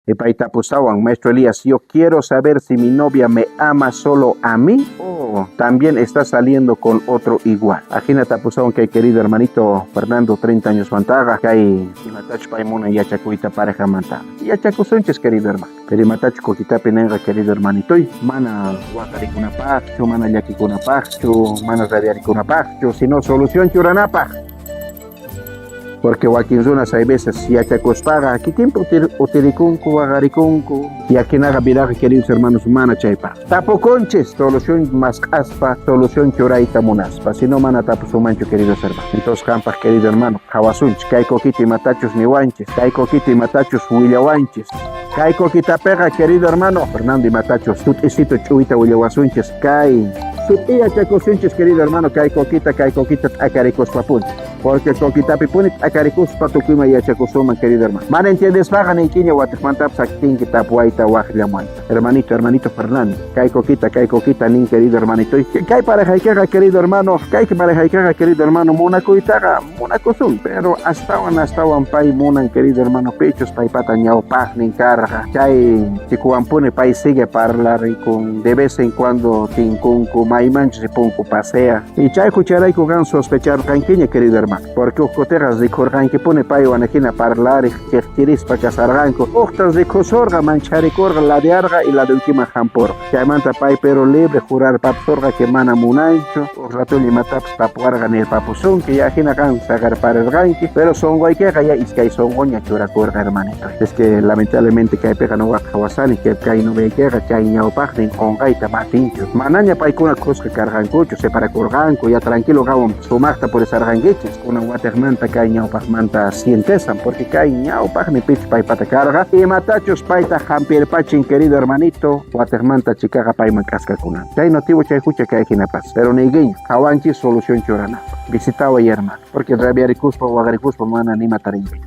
Y pay tapusawan, "Maestro Elías, yo quiero saber si mi novia me ama solo a mí o también está saliendo con otro igual." Ajina tapusawan kay querido hermanito Fernando, 30 años mantaqa, kay imatachus pay munan yachakuyta parejamanta. Yachakusunchis, querido hermano. Pero imatachus kokitapi nenqa, querido hermanitoy, mana waqarikunapaqchu, mana llakikunapaqchu, mana rabiarikunapaqchu, sino solución churanapaq. Porque wakin runas hay veces yachakuspaqa kikinpi utirikunku, waqarikunku. Yakinaqa vidaqa, queridos hermanos, mana chaypaq. Tapukunchis solución masq'aspa, solución churayta munaspa. Si no, mana tapusunmanchu, queridos hermanos. Entonces, qampaq, querido hermano, qhawasunchis kay kokita imatachus niwanchis, kay kokita imatachus willawanchis. Kay kokitapiqa, querido hermano, Fernando imatachus sut'isito ch'uyta willawasunchis kay sut'i yachakusunchis, querido hermano, kay kokita t'akarikuspapuni. Porque kokitapi puni t'akarikuspa tukuyman yachakusunman, querido hermano. Mana entiendespaqa niykiña watiqmantapas atinki tapuwayta waqllamuwayta. Hermanito, hermanito Fernando, kay kokita nin, querido hermanito. Kay parejaykiqa, querido hermano, kay parejaykiqa, querido hermano, munakuytaqa munakusun, pero astawan astawan pay munan, querido hermano, pichus paypata ñawpaqnin karqa. Chay chikuwanpuni pay sigue parlarikun, de vez en cuando tinkunku, maymanchus ripunku pasea. Y chay hucharayku qan sospecharqankiña, querido hermano. Porque huk kutiqa rikurqankipuni paywan hina parlariq chiqchirispa kasarqanku. Uqtas rikusurqa, mancharikurqa, ladearqa y laduykiman hampurqa. Chaymanta pay pero libre jurar papusurqa que mana munanchu. Huk ratulla imatapas tapuwarqa nirpapusunki, ya hina qan saqarparirqanki. Pero sunquykiqa ya iskay sunquña churakurqa, hermanito. Es que lamentablemente kaypiqa nuqaqa qhawasani que kay noviaykiqa chay ñawpaqnin qunqayta matinchu. Manaña paykuna kuska karqankuchu, separakurqanku, ya tranquilo qanwan sumaqta purisarqankichis. Kunan watiqmanta kay ñawpaqmanta sientesan, porque kay ñawpaqni pichus paypata karqa, imatachus payta hampirpachin, querido hermanito, watiqmanta chikaqa payman k'askakunan. Chay motivo chay hucha kay hinapas. Pero niykiña, qhawanchis solución churanapaq. Visitaway, hermano, porque rabiarikuspa waqarikuspa mana nima tarinkichu.